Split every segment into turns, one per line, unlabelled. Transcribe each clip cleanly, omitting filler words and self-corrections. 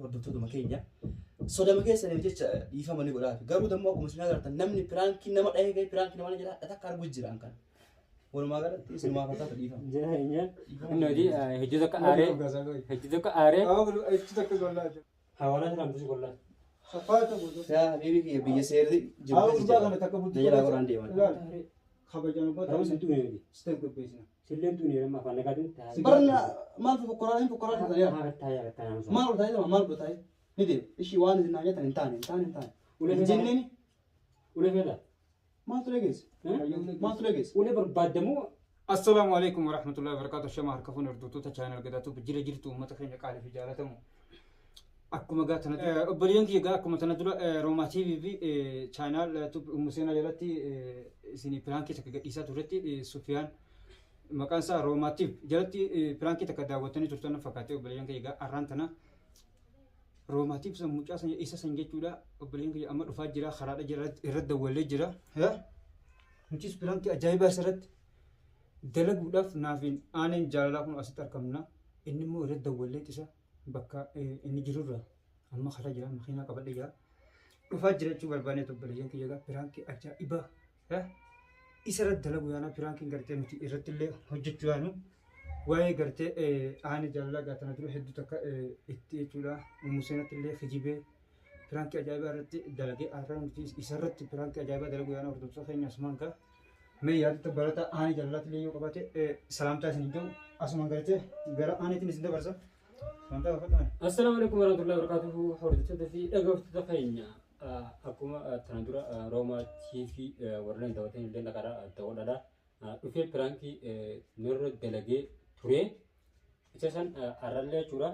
Hordoftootuma keenya sodama keessaniif jecha dhiifama ni godhaaf. Garuu dammoo akkuma isin agartan namni piraankii nama dhahee gahee piraankii nama jedha takka arguu jira an kana. Walumaa galatti isinumaaf haa taatu dhiifama.
Jira keenya. Inni hojii hedduu tokko aaree hedduu tokko aaree. Hawaalaa siraan buusu qollaa.
Yaa habiibii kiyya biyya seerri jiru keessa jira. Na jalaa qoraan deeman.
Ta'us hin tuune miti. Silleen tuune nama afaan nagaatiin taa'ee.
Barna maal fokkoraa hin fokkoraa hin taane.
Haa taa'ee taa'ee.
Maal godhaa jedhama maal godhaa ni deema. Ishii waan isin naan jettan hin taane hin taane hin taane.
Ulee
Hin jenneeni
Ulee feetaa?
maaltu dhageesse? Maaltu dhageesse?
Ulee barbaadamuu
Assalaamu alaikum warahmatullahi wabarakatuh. Shama harka fuune hordoftoota chaanal Gadaatu jira jirtu uummata keenya qaalii fi jaalatamu. Akkuma gaa tana obboleeyyan kiyya gaa akkuma tana dura Roomaa TV fi chaanal Ummu Seenaa jalatti isinii piraankii takka gadhiisaa turretti Sufiyaan maqaan isaa Roomaa TV jalatti piraankii takka daawwattanii turtan fakkaatee obboleeyyan kiyya gaa arraan tana Roomaa TV san mucaa san isa san jechuudha obboleeyyan kiyya amma dhufaa jira karaadha jira irratti dawwallee jira. Nutis piraankii ajaa'ibaa isarratti dalaguudhaaf naafiin aaneen jaalalaa kun asitti argamna. Inni immoo irratti dawwallee isa bakka inni jirurra amma karaa jira makiinaa qabadhe jira. Dhufaa jira jechuu barbaanee obboleeyyan kiyya egaa piraankii ajaa'ibaa isa irratti dalagu yaana piraankiin gartee nuti irratti illee hojjechuu yaanu waa'ee gartee aanee jaalalaa gaatana dura hedduu takka itti jechuudha. Ummu seenatti illee kijibee piraankii ajaa'ibaa irratti dalagee har'a nuti isarratti piraankii ajaa'ibaa dalaguu yaana hordoftoota keenya asumaan gaa. Mee yaadota barata aanee jaalalaatti illee yoo qabaate salaamtaa isin jedhu asumaan gartee gara aaneetiin isin dabarsa. Salaamtaa gaafadhu.
Assalaamu alaikum warahmatullahi wabarakatuhu. Hordoftoota fi dhaggeeffattoota keenya akkuma tana dura Roomaa TV warreen daawwatan illee dhaqaadha daawwadhaadha. Dhufee piraankii nurra dalagee ture. Isa san har'allee jechuudha.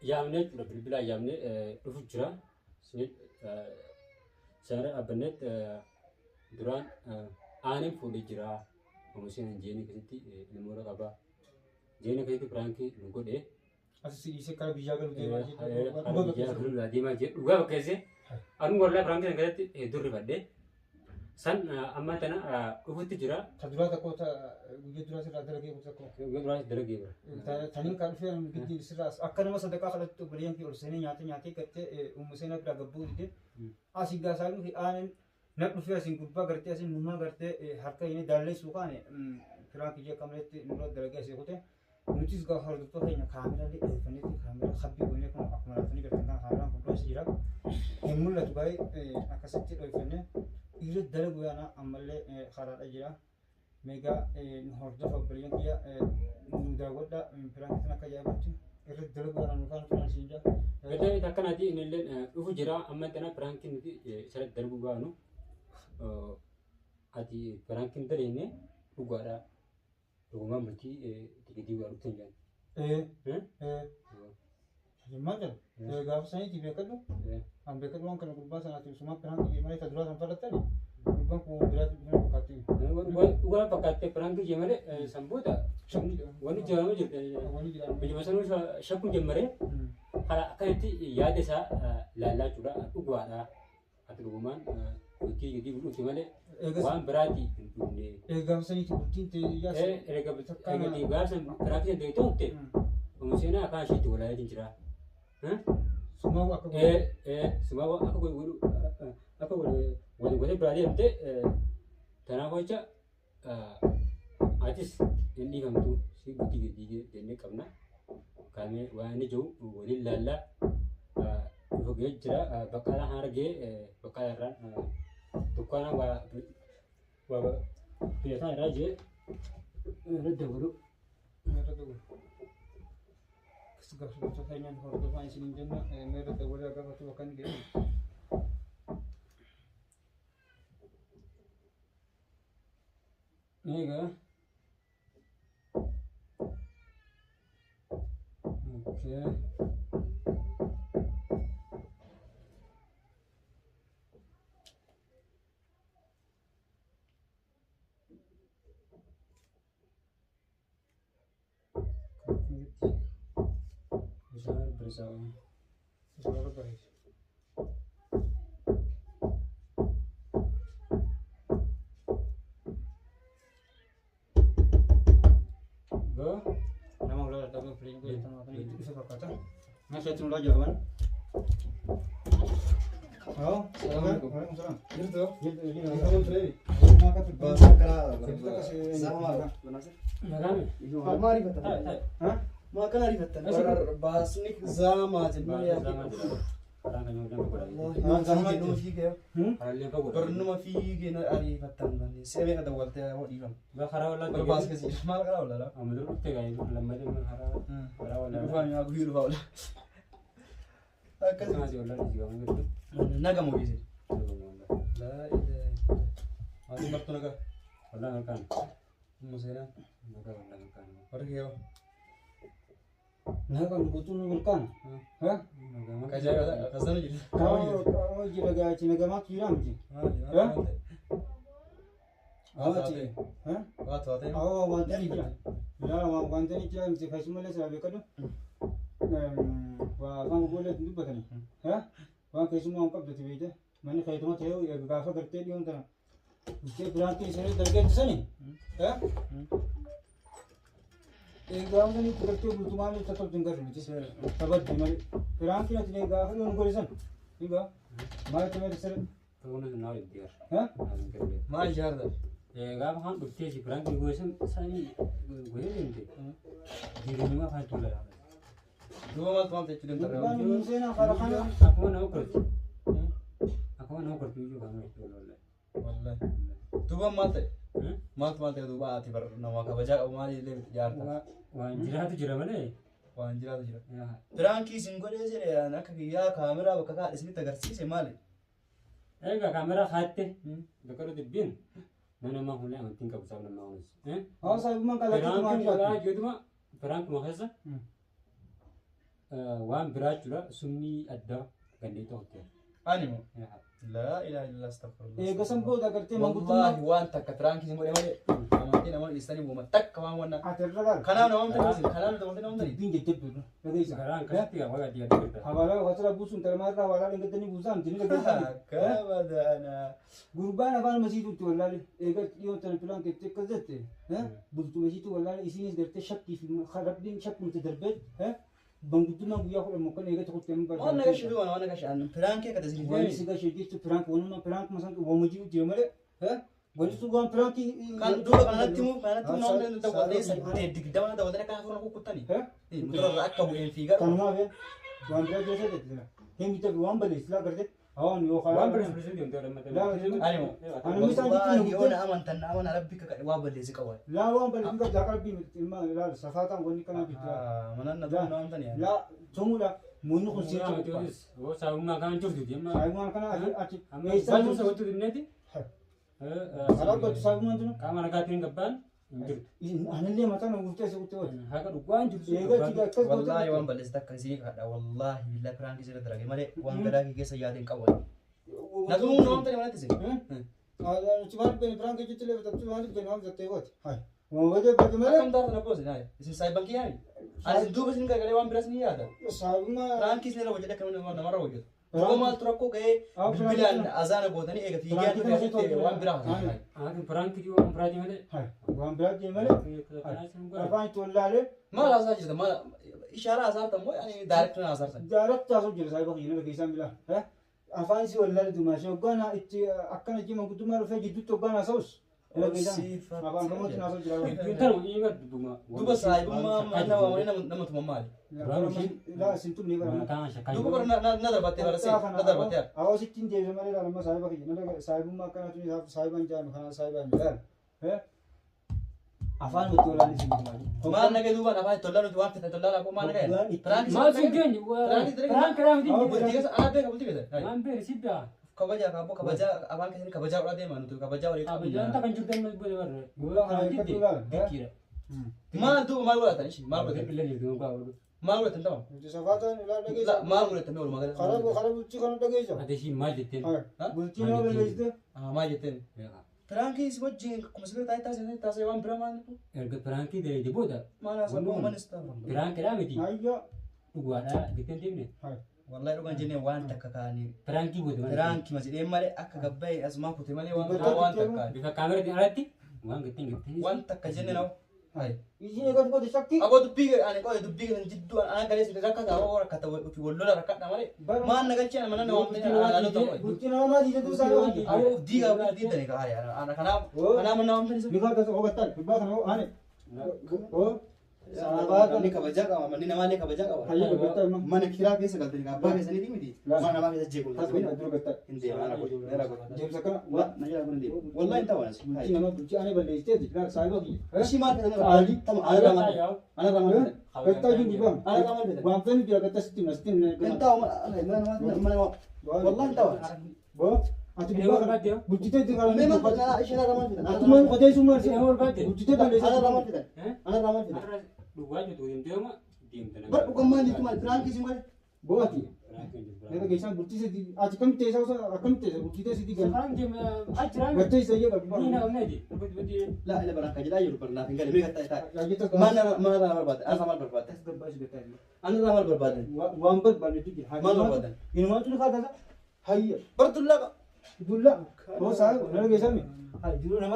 Yaamnee jechuudha bilbilaan yaamnee dhufu jira. Sanarra dhaabbanneet duraan aaneen fuudhee jira. Oomisheen jeenii keessatti ilmoota qaba. Jeenii keessatti piraankii nu godhe.
As si dhiisee karaa biyyaa galu deemaa
Karaa biyyaa galu deemaa jee dhugaa fakkeessee. Anuu warra piraankii sana keessatti hedduu rifadhe. San amma tana dhufutti jira.
Ta duraa tokko ta guyyaa duraa sirraa dalagee kun tokko.
Guyyaa duraa dalagee bira.
Taniin kan dhufee giddi sirraa akka nama sadaqaa kadhatu obboleeyyan kee ol seenee nyaatee nyaatee gartee ummu seenaa biraa gabbuu dide. Asii gaasaa fi aaneen na dhufee asiin gubbaa gartee asiin numaa gartee harka inni daalleessuu kaane piraank ijee akka maletti nurra dalagee asii kute. Nutis gaafa hordoftoota keenya kaameraa illee dheereffanneeti kaameraa habbii goonee kun akkuma laaftanii gartan kana kaameraan kun dho'eessa jira. Hin mul'atu baay'ee akkasitti dho'effannee irra dalagu yaana ammallee karaadha jira. Meegaa nu hordofa obboleeyyan kiyya nu daawwadha piraankii tan akka ajaa'ibaatti irra dalagu yaana nu faana turan siin jaa.
Gadaa akkanaati inni illee dhufu jira amma tana piraankiin nuti isarratti dalaguu baanu ati piraankiin dalagne dhugaadha. Dhugumaan bultii itti gadi waa dhuftan jedhan.
Ee ee maal jedhu gaafa saniiti beekadhu an beekadhu waan kana gurbaa sanaatiif sumaa piraankii malee ta duraa san fudhattani gurbaan kun biraatti dhufee fakkaatti.
Dhugaa fakkaattee piraankii jee malee san booda wanni jiraama jirti.
Wanni jiraama.
Biyya sanuu shakkuun jammaree haala akkanatti yaada isaa laallaa jechuudha dhugaadha. Ati dhugumaan bultii gadi dhufte malee waan biraati hin dhufne.
Gaafa saniiti bultiin ta'e yaasa.
Erga gaafa san piraankii san ta'e ta'utte Umuseenaa afaan isheetti walaayaa jira.
Sumaa akka
Sumaa akka godhu akka godhu godhe biraa deemte tanaaf jecha atis hin dhiifamtu si bultii gadi jennee qabna. Kaamee waan inni jiru waliin laallaa dhufa ga'ee jira. Baqqalaa haara ga'ee baqqalaa irraan dukkaana waa waa biyyataa irraa jee irra dabalu.
Meerra dabalu. Gaafsitoota keenyaan hordofaa isiniin jenna meerra dabalu gaafatu bakka inni ga'e.
Egaa. Okay. Besar bersama.
Suara bareeda.
Go.
Nama ulaa dadhabee firii godhatan waan itti dhufe fakkaata. Meeshaatti nulaa jira waan. Haa. Waalaikum salaam.
Jirtu?
Jirtu
Jirtu
jirtu.
ture?
Maa akka turte.
Baasa karaa. Zaamaa.
Nagaame.
Maa ariifattan?
Taa'e taa'e.
Haa?
Maa akkana ariifattan? Baasni zaamaa jennee yaadne.
Karaan kan yoo godha.
Wallahi numa fiigee.
Karaalee fagoo.
Barnuma fiigee na ariifattan. Si'a meeqa dawwaltee hoo dhiifama.
Karaa wallaa.
Bar baas keessa jira. Maal karaa wallaalaa?
Amma dura dhuftee gaa'ee lammataa karaa karaa wallaa.
Dhufaa mi'aa guyyuu dhufaa wallaa. Akkasii.
Akkasumas wallaa dhiisii gartuu.
Naga moo dhiise? Laa ilaaha illallah. Maatiin martuu nagaa.
Wallaa malkaan.
Ummu seenaa.
Nagaa wallaa malkaan.
Warri kee hoo?
Naa kan guutuu nu milkaan. Haa?
Kajaa'ibaa kasanu jira.
Kaawwa jira gaachi nagamaatu jira miti.
Maali?
Haati. Haa?
Waa to'atee.
Awwa wanta ni jira. Laa wanta ni jira miti fayyisumallee sira beekadu. Waa afaan gogolee hin dubbatani. Haa? Waan keessummaa hin qabdati beekte. Manni fayyadama ta'ee gaafa gartee dhiyoon tana. Jettee biraankii isaanii dargeetti sani. Haa? Gaafa sanii gartee bultumaan illee toltu hin garru miti. Tabaddi malee. Biraankiin ati gaafa dhiyoon godhe san. Egaa maal itti malee sirri.
Ta'uun naa itti gara.
Haa?
Maal ijaarta?
Gaafa kan dhuftee si biraankii gosa isaanii gosa deemte. Jireenyuma afaan tola.
Duuba maaltu maal jechuu danda'a?
Gurbaan Museenaa karaa kana.
Akkuma nama korti. Akkuma nama korti iyyuu kan nama tola wallaahi.
Wallahi. Duuba maal ta'e? Maaltu maal ta'e duuba ati bar nama kabajaa qabu maal illee ijaarta?
Waan jiraatu jira malee.
Waan jiraatu jira. Piraankii isin godhee jedhe akka kiyyaa kaameraa bakka kaadhe isinitti agarsiise maali?
Egaa kaameraa kaatte bakka dubbiin mana namaa kun amantiin qabu sababa namaa kunis.
Hawaasa saayibummaan kallattii tumaa
Piraankiin godhaa
jiraatu.
jedhuma piraankuma keessa waan biraa jechuudha summii addaa gandee tokko.
Ani moo? Laa ilaaha illallah astaghfirullah.
Eega san booda gartee manguddummaa.
Wallaahi waan takka piraankii isin godhe malee amantii namoonni dhiistanii uuma takka waan wanna.
Ati irra laal.
Kanaaf namoonni isin kanaaf namoonni namoonni
Dubbiin jajjabduudha. Dhageessa.
Karaan akkasitti waa adii adii jirta.
Hawaalaa wasala buusuun talmaarraa hawaalaa dhangattanii buusaa miti ni dhageessaa.
Kabadana.
Gurbaan afaan masiituutti wallaale eega dhiyoon tana pilaan keetti akkas jette bultuma isiitu wallaale isinis gartee shakkii fi rabbiin shakkumte darbee manguddummaa guyyaa kudhan mokkan eega tokkotti amma
Waan naga shiduu waan naga shaan piraankii akka isin
Waan si gashee jechuun piraank wanuma piraank masan waamajii jira malee wanti sun waan piraankii.
Kan duuba kanatti muu kanatti muu namoonni dawwatee saddeet digdama dawwatee akka hafuura kukkutanii. Muturarra akka bu'een fiigaa.
Kanumaaf waan biraa jira ta'e jira. Hin bitafi waan balleessi laa gartee hawaan yoo
Waan
karaa.
biraa biraa deemte lammataa.
Ani moo?
Ani misaan jechuun
Wallaahi yoo na amantan na amana rabbi kakadhe waan balleessi qabu.
Laa waan balleessi qabdaa qalbii ilmaa laal safaataan wanni kanaa jechuudha.
Manan na tumuu na amantanii.
Laa tumuudha muunni kun sitti.
Saayibummaa kan jirtu deema.
Saayibummaan kana achi
Amma
eessa
bal'uu sababtu dinneeti.
Karaa gochu saayibummaan tunu.
Qaama nagaatiin hin gabbaan hin jirtu.
Anillee mataa na guuftee si guuttee wajji.
Haqa dhugaan jirtu.
Eega achi akkas
Wallaahi waan balleessi takka isinii kakadha. Wallaahi billaa piraankii sirra dalage malee waan gadaa kee keessa yaadeen qabu. Na tumuu na amantanii manatti isin.
Nuti maal beekni piraank jechuun illee bitatu maal beekni waan bitattee gooti. Waan wajjin beekni malee.
Akkam taata na boose naayii. Isin saayiban kiyyaa miti. Ani isin duuba isin gargaaree waan biraas ni yaada.
Saayibummaa.
Piraankii isin irra hojjedhe akkamiin namarra hojjetu. Duuba maaltu rakkoo ga'ee bilbilaan azaana gootanii eega fiigee dhufee waan biraa haasa'an.
Ati piraankii waan biraati malee.
Waan biraa jee malee. Afaan itti wallaalee.
Maal haasaa jirta? Maal ishaaraa haasa'artan moo ani daarektii haasa'artan?
Jaalatti haasa'u jira saayiba kiyya nama keessaan bilaa. Afaan isii wallaalee dumaashee hoggaan itti akkana jee manguddummaa dhufee jidduutti hoggaan haasa'us. Afaan gamootti haasa'u jira.
Dubbiin tanu dhiiga dubbuma.
Duuba saayibummaa nama waliin nama tuman maali?
Laa isin tumni bara.
Duuba bara na darbattee bara see na darbattee haadha.
Hawaasitti hin deebise malee laalama saayiba kiyya saayibummaa akkanatu saayibaan jaanu kana saayibaan jaanu. Afaan itti wallaalee isin dumaashee.
Maal nagee duubaan afaan itti tollaan nuti waan fedhan tollaan akkoo maal nagee? Piraankii
Maal sun geenyu? Piraank raamti.
Bultii keessa ana beeka bultii keessa.
Waan beeri sibdaa.
Kabajaa kaaboo kabajaa afaan keessatti kabajaa godhaa deemaa nuti kabajaa walii
Kabajaan
qabna.
kan jirtu amma booda barre. Yoo kana jidde dikkiidha.
Maal duuba maal godhatan ishii maal godhatan?
Billee jirtu mukaa godhu.
Maal godhatan tamam?
Nuti safaataan ilaa dhageessa.
Maal godhatan walumaa galatti?
Karaa karaa bultii kana dhageessa.
Ati ishii maal jetteen?
Bultii nama balleessite.
Maal jetteen? Piraankii si wajjin akkuma sirrii taa'ee taasisee taasisee waan biraa maal
Erga piraankii dalagde booda
maal haasa'u maal istaafa?
piraankii dhaa miti
Ayyaa.
dhugaadhaa jettee hin deemne.
Wallahi dhugaan jennee waan takka kaanii
Piraankii booda maal?
piraankii masidhee malee akka gabbaa'ee asumaa kute malee waan biraa waan takka
Bifa kaameraatiin alatti waan gatteen gatteen.
waan takka jenne na'u. Hai.
Isiin eegatu goote shakkii.
Aboo dubbii ani qoye dubbii kan jidduu ana galee si rakkata aboo rakkata ofii wal lola rakkadha malee. Maan na galchee mana nama waamtanii ana aloo ta'u.
Bultii nama maatii jedhu isaa yoo hojii.
Aboo of diigaa of diidani ka haya ana kanaaf kanaaf mana waamtanii
Ni kaata ogattaan gubbaa kana hoo ane. Hoo.
Namni kabajaa qaba manni namaallee kabajaa qaba.
Hayyee gabattaa immoo.
Mana kiraa keessa galtanii ka abbaa keessaniiti miti. Mana namaa keessa jeequu.
Tasuma dura gattaa.
Hin deema ana godhu. Nera godhu.
Deemsa kana.
Na jala kun hin deema. Wallahi hin ta'u anas.
Bultii nama bultii ane balleessiteeti. Saayiba kiyya.
Ishii maal fedhan irraa? Tama ana irraa maal fedhan? Ana irraa maal fedhan?
Gattaa jiru gubbaa.
Ana irraa maal fedhan?
Waan fedhan jira gattaa sitti hima sitti hima.
Hin ta'u mana nama wallahi hin ta'u anas.
Boo. Ati gubbaa kana bulchitee itti
Mee maal
kana.
fedhan? Isheen irraa maal fedhan?
Atumaan qotee sun maal
Isheen barbaadde?
Bulchitee
Ana irraa maal
balleessite.
fedhan? Ana irraa maal fedhan?
Har'a dhugaa jirtu deemtee hooma deemte nama.
Bar dhugammaan jirtu maal? Piraankii si maal?
Boo ati. Nama keessaan bultii sitti ati kamitti teessa osoo akkamitti teessa bulchitee sitti gala.
Safaraan deema achiraan.
Gattee isa iyyee qabdu.
Ni na qabneeti. Dubbatti
Laa ila baraan kan jedhaa jiru barnaaf hin galee mee kattaa taa'e.
Raajjata
Maal maal irraa barbaadde? Ana irraa maal barbaadde? Ana irraa maal barbaadde?
Waan barbaadnetu jira.
Maal barbaadan?
Inumaatu ni kaatasa. Hayya.
Bar dullaa qaba.
Dulla. Hoo saa nama keessaa mi? Jiru nama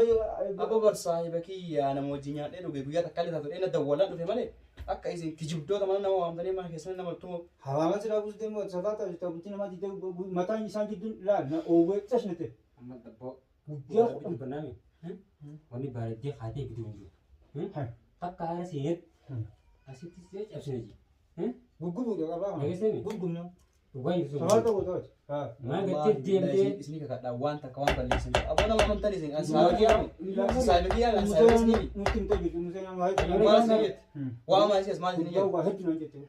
Abbo bar saahiba kiyyaa nama wajjin nyaadhee dhuge guyyaa takka illee taatu dheena dawwalaan dhufe malee akka isin kijibdoota mana nama waamtanii mana keessan nama tumu
Hawaama silaa buusuu deemu safaa ta'a bultii namaa diidee mataan isaan jidduu laal na oowwee cashne
Amma dabboo.
Guyyaa
Guyyaa dubbannaami. Wanni bareeddee haatee fiduu hin jiru.
Hai.
Takka haala seenet asitti see cabsine ji.
Guggubuudha qabaa.
Dhageessee
Guggubna.
Dhugaa jirtu.
Safaa ta'uu ta'uti. Haa.
Maal gattee deemtee.
Isinii kakadhaa waan takka waan balleessan jiru. Aboo nama amantan isin an saahiba kiyyaa saahiba kiyyaa an saahiba isinii
Nutti hin tajaajilu museen nama
maal isin jette? Waa maal isin maal isin jette?
Waa hedduu nan jette.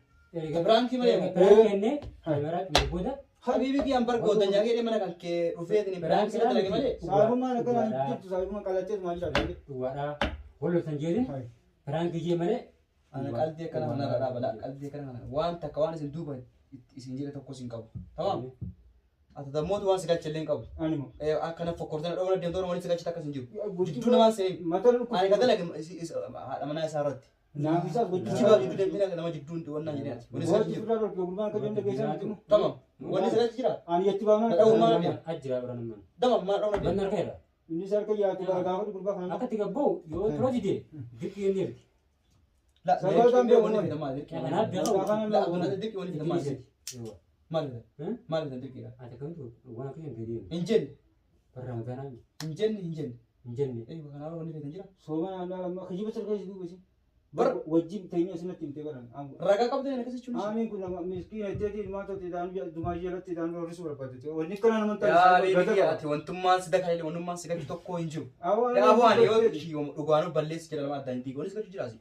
Piraankii malee
Piraankii kennee kaameraa dhimma booda.
Habiibi kiyyaan bar goodanyaa kee mana kan kee dhufeetiin piraankii sirra dalage malee.
Saayibummaan akkana hin jirtu saayibummaan qalachtees maal jedhaa
Dhugaadhaa. Walloltan jeetin piraankii jee malee.
Ana qalbii akkana kanarra dhaabala qalbii akkana kana waan takka waan isin duuba isin jedhe tokko isin qabu. Tamam? Ati dammootu waan si galche illee hin qabu.
Animo.
Akkana fokkortana dhoowwan deemtoon waliin si galche takka isin jiru. Jidduu namaan seenin.
Mata
Ani ka dalage haadha manaa isaa irratti.
Naaf isaas gochuu.
Kijibaa jidduu deemtee nama jidduu wannaan jedhee ati. Wanni si galche jiru. Tamam. Wanni si galche jira.
Ani jetti baanaan.
Dha'uu maal deema?
Ajjiraa bira namman.
Damam maal dha'uu deema?
Banna harka irra.
Inni sarka yaatu gaafa gurbaa kana.
Akka itti gabboo yoo turoo dide dirqii inni erti.
La
Sababa
wanni fedhan maal dirqii?
Kanaaf beekamu.
La wanni dirqii wanni fedhan maal? Maal fedhan? Maal fedhan dirqiidha?
Ati akkamitti waan akka hin fedhiin.
Hin jenne.
Barra mataanaa
Hin jenne hin jenne.
hin jenne.
Kanaaf wanni fedhan jira.
Sooma naannoo kijiba sarka duuba isin.
Bar
Wajjin teenyee asinatti himtee baran.
ragaa qabdeen akkas jechuun.
Aamiin kun nama miskiina itteetii ilmaan ta'e daanuu dumaa jalatti daanuu horrisuu barbaadde. Wanni kana nama
Yaa beebii ati wantummaan si dakalee wantummaan si galchu tokko hin jiru. Yaa bu'aan yoo dhugaanuu balleessi jedha lama addaan diigoonis galchu jiraasi.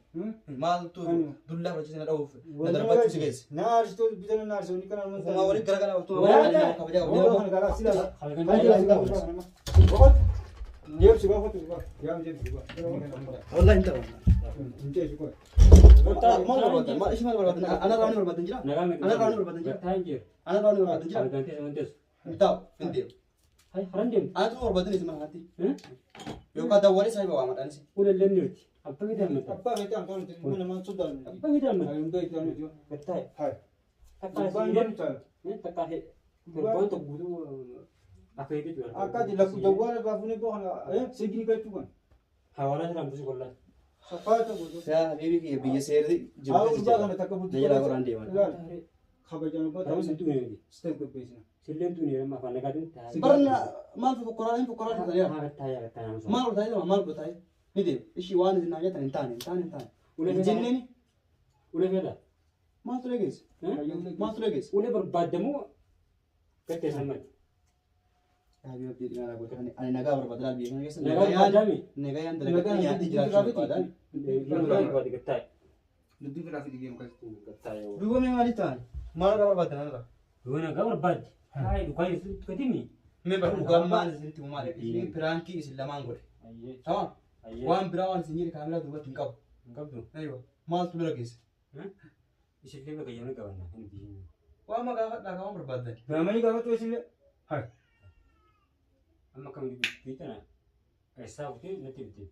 Maaltu dullaa fudhachiise na dha'uuf na darbachuu si geesse.
Na aarsituu bitana na aarsituu wanni kana nama
Ofumaa waliin garagala wantummaa waliin kabajaa qabdee.
Deemsi gaafatu yaa deemsi gaafatu.
Wallahi hin ta'u.
Hin teessu qoy.
Maal barbaadan? Maal ishee maal barbaadan? Ana irraa wanni barbaadan jira? Ana irraa wanni barbaadan jira?
Gartaa hin jiru.
Ana irraa wanni barbaadan jira?
Argantee samanteessu.
Hin ta'u hin deemu.
Haran deemtu.
Anatu barbaadan isin mana kanatti. Yookaan dawwalee saahiba waamadhaanis.
Ulallee ni jirti. Abbaa gadi hammata.
Abbaa feetee amtaan nuti ilma namaa sodaannu.
Abbaa gadi hammata.
Hin beektu nuti.
Gartaa.
Hai.
Takka
Abbaan
asiin
jedhu
takka torbaan tokko guutuu akka eegee jira.
Akka ati lakku jawwaala baafunee boo kana signi galchuu kan.
Hawaalaa jiraan busi qollaa.
Safaata guutuu.
Yaa habiibi kiyya biyya seerri jiru
Haa
keessa
gurbaa
jira.
kana takka bultii.
Na jalaa qoraan deeman.
Kabajaan abbaa
Ta'us hin tuune miti.
Step gabbeessina.
Silleen tuune amma afaan nagaatiin taa'ee.
Barna maal fokkoraa hin fokkoraa hin ta'eera.
Haa gartaa yaa
Maal godhaa jedhama maal godhaa ni deemu. Ishii waan isin naan jettan hin taane hin taane hin taane. Hin jenneeni
Ulee fedha.
maaltu dhageesse? Maaltu dhageesse?
Ulee barbaadamuu gattee sammati.
Yaa habiibi abdii dhiyaa godhe ani nagaa barbaada laal biyya kana keessa
Nagaa barbaadami.
nagayaan dalagatee nyaatee jiraachuu barbaada.
Barbaade gartaa.
Dubbii biraa fi digeemu kan.
Gartaa yoo.
Duuba mee maaliif ta'an? Maal irraa barbaadan irraa?
Yoo nagaa barbaadde. Haa dhugaa yesuutti katimi.
Mee bara dhugaan maal isinitti himu maali? Isin piraankii isin lamaan godhe. Tamam. Waan biraa waan isin jedhe kaameraa duubatti hin qabu.
Hin qabdu.
Aywa. Maaltu bira geesse?
Isillee bakka jedhamee qabanna. Kan biyyi.
Waan magaafadhaa kan waan barbaadan.
Gaamanii gaafatu isinle. Hai.
Amma akkam dubbii tana eessaa kutee natti bitte.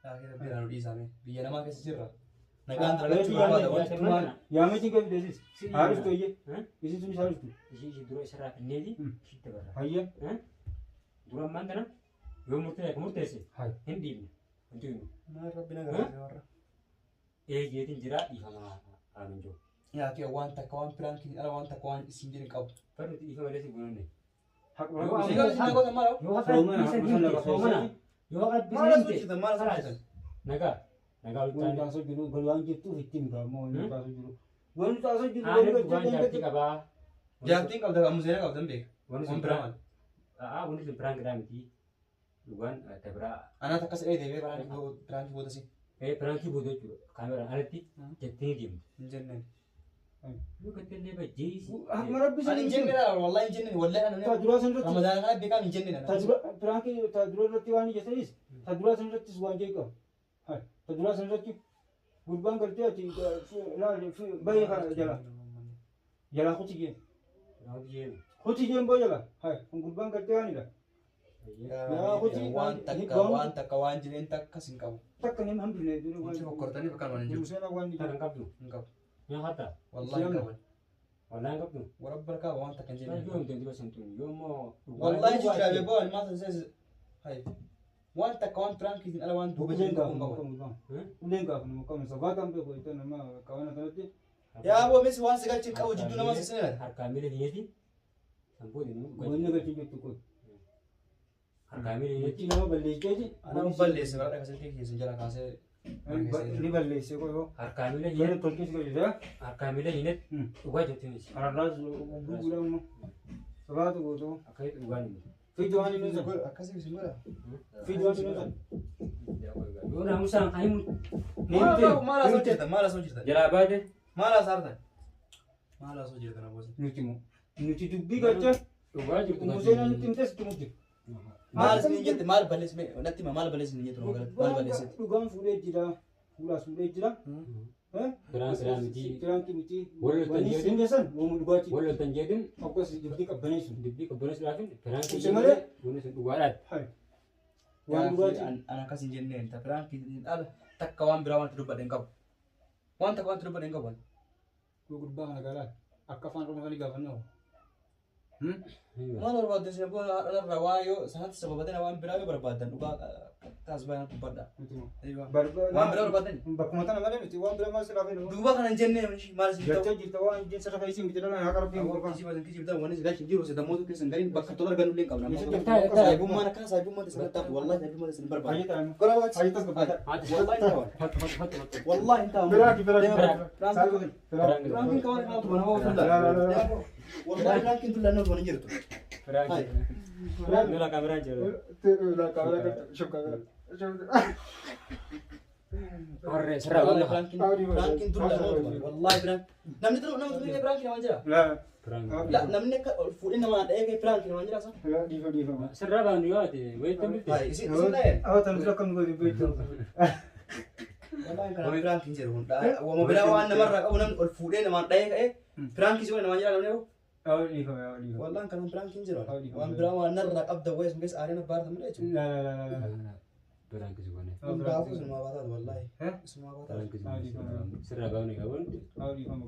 Laakiin rabbi irraa nu dhiisaa mee. Biyya namaa keessa jirra. Nagaan dalagachuu barbaada wanti tumaan.
Yaamee cinqee fideesis. Haariftu iyyee. Isin sunis haariftu.
Ishii dura isarraa finneeti ishii dabarra.
Hayya.
Dura ammaan tana yoo murteesse akka murteesse
Hai.
hin dhiibne. Wanti kun
Maal rabbi na gargaara warra.
Eegeetiin jira dhiifama aanan jiru.
Yaa kee waan takka waan piraankiin ala waan takka waan isin jedhin qabu.
Bar nuti dhiifama malee si goonanne.
Isin garuu isin goota maal?
Yoo haqa
Soomana,
rabbii
soomana
san
lafa
soomana.
keessatti.
Yoo haqa rabbii
Maal
san
asoo jirtan maal asoo jirtan?
Nagaa. Nagaa
Wanti
walitti
taasoo jiru galwaan jirtuuf ittiin gaammoo wanti taasoo jiru. Wanti taasoo jiru
Aanan dhugaan jaartii qabaa.
Jaartiin qabda amma seenaa qabdan beeka.
Wanti
Waan
sun
biraa maal?
Wanti sun piraan gidaa miti. Dhugaan tabiraa.
Anaat akkas ee deebi'ee piraankii booda si.
Piraankii booda jechuudha. Kaameraan alatti jettee deemtu.
Hin jenneen.
Yoo kattallee bajjeesi.
Akkuma rabbi
Ani hin jenneen ala wallahi hin jenneen wallahi ana
Taajuraa san irratti
Ramadaana kana beekaa hin jenneen ana.
taajura piraankii taajura irratti waan ijjatanis taajuraa san irrattis waan jee qabu. Taajuraa san irratti gurbaan gartee ati laali bahee kana jala jalaa kuti jeen kuti jeen boo jala gurbaan gartee waanidha.
Waan takka waan jireen takkas hin qabu.
Takka nama hambifne
Wanti fokkortanii bakka waan hin jiru.
Museen waan
Kan qabdu.
Hin qabu.
Nyaata.
Wallahi hin qabu.
Wallaan qabdu.
Warra barkaa waan takka hin
Yoo
jenne.
hin dandeenye santuun yoo immoo.
Wallahi jechuudha beekoo ani maal sana hay. Waan takka waan piraankiitiin ala waan duuba
Uleen
jiru
gaafa
hin
nama
qabu.
qabu. Uleen gaafa nama qabu. Sabaa kan beeku itti nama qaban kanatti.
Yaa boo mis waan si galchin qabu jidduu nama si sinela.
Harkaa miila hinyati. Sanboodi nu
Wanni galchii jirtu kun.
Harkaa miila hinyati.
Jechi nama balleesseeti.
Ana balleesse bara dhaqasee keessan jala kaasee.
Ni balleessee qoyoo.
Harkaa miila
Yeroo
hinyati.
tolchee si galchisa.
Harkaa miila hinyati. Dhugaa jirtuunis.
Ararraas gurguruu immoo. Sabaatu guutuu.
Akka dhugaan hin
Fiduu waan inni san.
Akkasii isin godha.
Fiduu waan inni san.
Yoo naamusaan kan himu.
Maal asoo jirtan maal asoo jirtan.
Jalaa baate.
Maal asoo jirtan. Maal asoo jirtan abboota.
Nuti immoo. Nuti dubbii galcha.
Dhugaa jirtu.
Museen nutti himtes itti mudde.
Maal isin jette maal balleesse natti hima maal balleesse hin jettu maal balleesse.
Dhugaan fuudhee jira. Fuudhaas fuudhee jira.
Firaan siraa miti.
Firaan miti.
Wallo tan
Wanni
jedhin.
siin geessan wooma dhugaatii.
Wal loltan jedhin
Akkas dubbii qabbaneessu.
dubbii qabbaneessuudhaaf firaan
Ibsa malee.
Wanni sun dhugaadhaati.
Hai. Waan dhugaatii.
An akkas hin jenneen ta piraankiitiin ala takka waan biraa wanti dubbadhe hin qabu. Waan takka wanti dubbadhe hin qabu.
Gurbaa kana galaa. Akka afaan Oromoo kan gaafannoo.
Maal barbaaddan isin abboo haadha waa yoo sanatti sababatee waan biraa yoo barbaaddan dhugaa taas baay'ee dubbadha. Waan biraa barbaaddan.
Bakkuma tana malee nuti waan biraa maal sirraa feenu.
Duuba kana hin jennee maal isin ta'u.
Jecha jirta waan jeen sirra feesii miti dhala haa qarbii gurbaa.
Kijibatan kijibatan wanni si galchin jiru sedamootu keessan gariin bakka tola argannu illee hin qabna. Saayibummaan akkana saayibummaan teessan taatu wallahi saayibummaan teessan hin barbaadu.
Hayyee ta'an.
Gara waati.
Hayyee tas gabbata.
Wallahi hin ta'u. Wallahi hin ta'u.
Biraaki biraaki.
Piraankiin kawan kan tuban hawa tulla. Wallahi piraankiin tulla nama tuban hin jirtu.
Lola kaameraan jira. Warree sirraa
Wallahi
wallah.
piraankiin tulla nama tuban. Wallahi piraankiin. Namni tulu nama tulle piraankiin namaan jira. La namni akka fuudhee namaa dha'ee kee piraankiin namaan jira sa.
Sirraa baanu yoo ate wayitti miti.
Hai isin isin dha'ee. Wallahi kana piraankiin jedhu kun dha. Wama biraa waan namarraa qabu namni ol fuudhee namaan dha'ee ka'ee piraankii si godhe namaan jira namni yoo. Wallahi kana piraankiin jedhu. Waan biraa waan narraa qabda wayii sun keessa aaree na baarta malee jechuudha.
Biraan kisi goone.
Hundaafuu isumaa baataatu wallahi. Isumaa baataatu.
Sirraa baanu qabuun.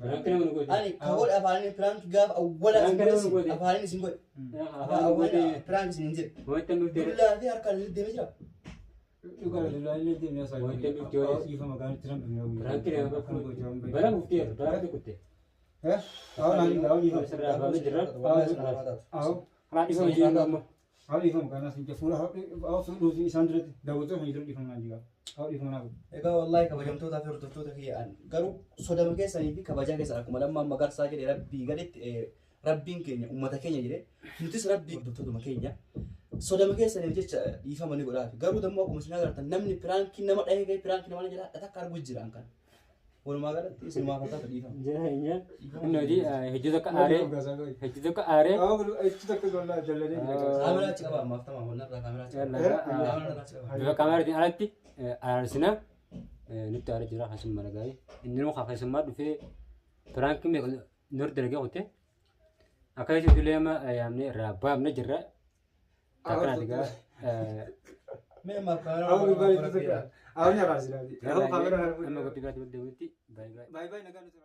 Biraan kana godhe.
Ani kaawwan afaaniin piraankii gaafa awwala isin godhe afaaniin isin godhe. Afaan awwala piraank isin hin jedhe.
Wayitti miti.
Dullaa fi harkaan deemee jira.
Biraan kana bara mufteer bara tukutte. Sirraa baanu jira.
Wallahi isumaa baataatu.
Karaa dhiifama jennu ammoo.
Egaa wallahi kabajamtootaa fi hordoftoota kiyyaan garuu sodama keessanii fi kabajaa keessan akkuma lammaan magarsaa jedhe rabbii gaditti rabbiin keenya uummata keenya jedhe nutis rabbii hordoftootuma keenya sodama keessaniif jecha dhiifama ni godhaafi garuu dammoo akkuma isin agartan namni piraankii nama dhahee gahee piraankii nama jedha takka arguu jira an kana walumaa galatti isinumaaf haa taatu dhiifama.
Jira hin Inni hojii hojii tokko aaree hojii tokko aaree.
Kaameraa achi qaba ammaaf tamaa walnarraa kaameraa achi qaba. Kaameraa achi qaba.
Bifa kaameraatiin alatti araarsina nutti aaree jira keessummaa dhagaa'ee. Inni immoo keessummaa dhufee piraankii meeqa nur dalagee qote. Akkasii ijoollee amma yaamnee irraa baafne jirra. Akkanaati gaa.
Mee ammaaf kaameraa.
Amma qophii biraatti wal deemuutti baay'ee baay'ee.
Bye bye nagaa nuti.